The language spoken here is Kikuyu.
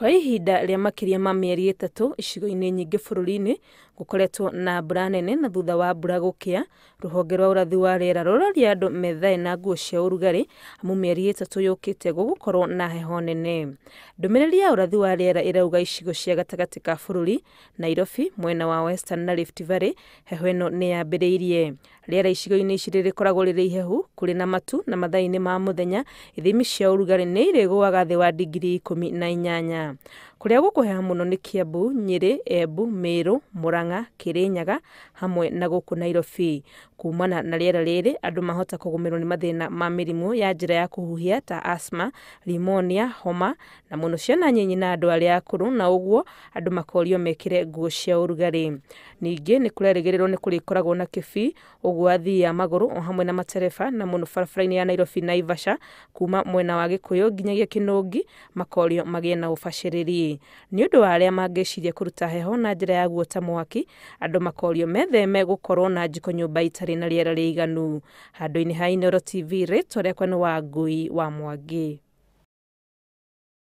Kwa ihinda rĩa makĩria ma mĩeri 3 icigo-inĩ nyingĩ bũrũri-inĩ gũkoretwo na mbura nene na thutha wa mbura gũkĩa, rũhonge rwa ũrathi wa rĩera rũroria andũ methae na nguo cia ũrugarĩ amu mĩeri 3 yũkĩte gũgũkorwo na heho nene. Ndũmĩrĩri ya ũrathi wa rĩera ĩrauga icigo cia gatagatĩ ka bũrũri, Nairobi, mwena wa Western na Rift Valley, heho ĩno nĩ yambĩrĩirie. Rĩera icigo-inĩ ici rĩrĩkoragwo rĩrĩ ihehu, kũrĩ na matu na mathaa-inĩ ma mũthenya ithimi cia ũrugarĩ nĩ irĩgũaga thĩ wa digiri 18. Kũrĩa gũkũheha mũno nĩ Kiambu, Nyĩrĩ, Embu, Meru, Murang'a, Kirinyaga hamwe na gũkũ Nairobi. Kumana na rĩera rĩrĩ, andũ mahota kũgũmĩrwo nĩ mathĩna ma mĩrimũ ya njĩra ya kũhuhia ta asthma, pneumonia, homa na mũno ciana nyinyi na andũ arĩa akũrũ na ũguo andũ makorio mekĩre nguo cia ũrugarĩ. Ningĩ nĩ kũrerĩgĩrĩrwo nĩ kũrĩkoragwo na kĩbii, ũguo athii a magũrũ o hamwe na matereba na mũno barabara-inĩ ya Nairobi Naivasha kuma mwena wa Gĩkũyũ nginyagia Kĩnũngi makorio magĩe na ũbacĩrĩri. Nĩ ũndũ wa arĩa mangĩciria kũruta heho na njĩra ya guota mwaki, andũ makorio metheme gũkorwo na njiko nyũmba itarĩ na rĩera rĩiganu. Handũ-inĩ ha Inooro TV, rĩtwa rĩakwa nĩ Wangui wa Mwangi.